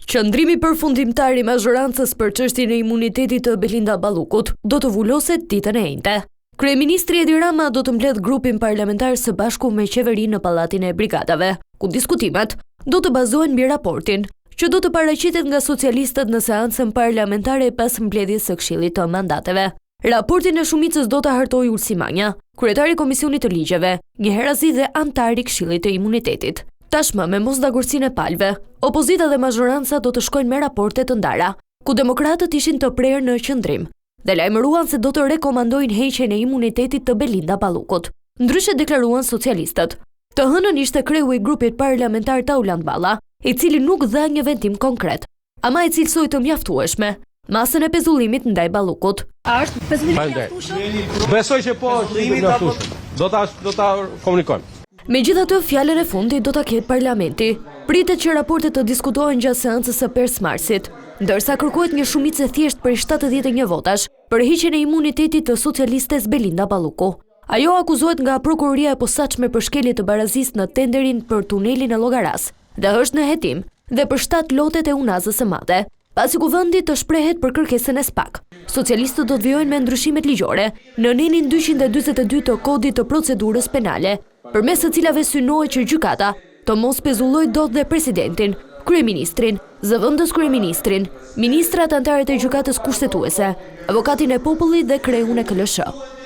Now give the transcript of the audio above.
Qëndrimi përfundimtar i mazhorancës për çështjen e imunitetit të Belinda Ballukut do të vuloset ditën e enjte. Kryeministri Edi Rama do të mbledhë grupin parlamentar së bashku me qeverinë në Pallatin e Brigadave, ku diskutimet do të bazohen mbi raportin, që do të paraqitet nga socialistët në seancën parlamentare pas mbledhjes së Këshillit të Mandateve. Raportin e shumicës do ta hartojë Ulsi Manja, kryetar i Komisionit të Ligjeve, njëherazi dhe anëtar i Këshillit të Imunitetit. Tashmë, me mosdakordësinë e palëve, opozita dhe mazhoranca do të shkojnë me raporte të ndara, ku demokratët ishin të prerë në qëndrim dhe lajmëruan se do të rekomandojnë heqjen e imunitetit të Belinda Ballukut. Ndryshe deklaruan socialistët. Të hënën ishte kreu i grupit parlamentar Taulant Balla, i cili nuk dha një vendim konkret. Ama e cilësoi të mjaftueshme masën e pezullimit ndaj Ballukut. A është pezullimi i mjaftueshëm? Besoj që po është i mjaftueshëm. Do ta do ta komunikojmë. Megjithatë, fjalën e fundit do ta ketë Parlamenti. Pritet që raportet të diskutohen gjatë seancës së 5 marsit, ndërsa kërkohet një shumicë e thjeshtë prej 71 votash për heqjen e imunitetit të socialistes Belinda Balluku. Ajo akuzohet nga Prokuroria e Posaçme për shkelje të barazisë në tenderin për tunelin e Llogarasë dhe është në hetim dhe për shtatë lotet e Unazës së Madhe. Pasi Kuvendi të shprehet për kërkesën e SPAK, socialistët do të vijojnë me ndryshimet ligjore në nenin 242 të Kodit të Procedurës Penale, përmes së cilave synohet që gjykata të mos pezullojë dot dhe presidentin, kryeministrin, zëvendëskryeministrin, ministrat anëtarët e Gjykatës Kushtetuese, avokatin e popullit dhe kreun e KLSH.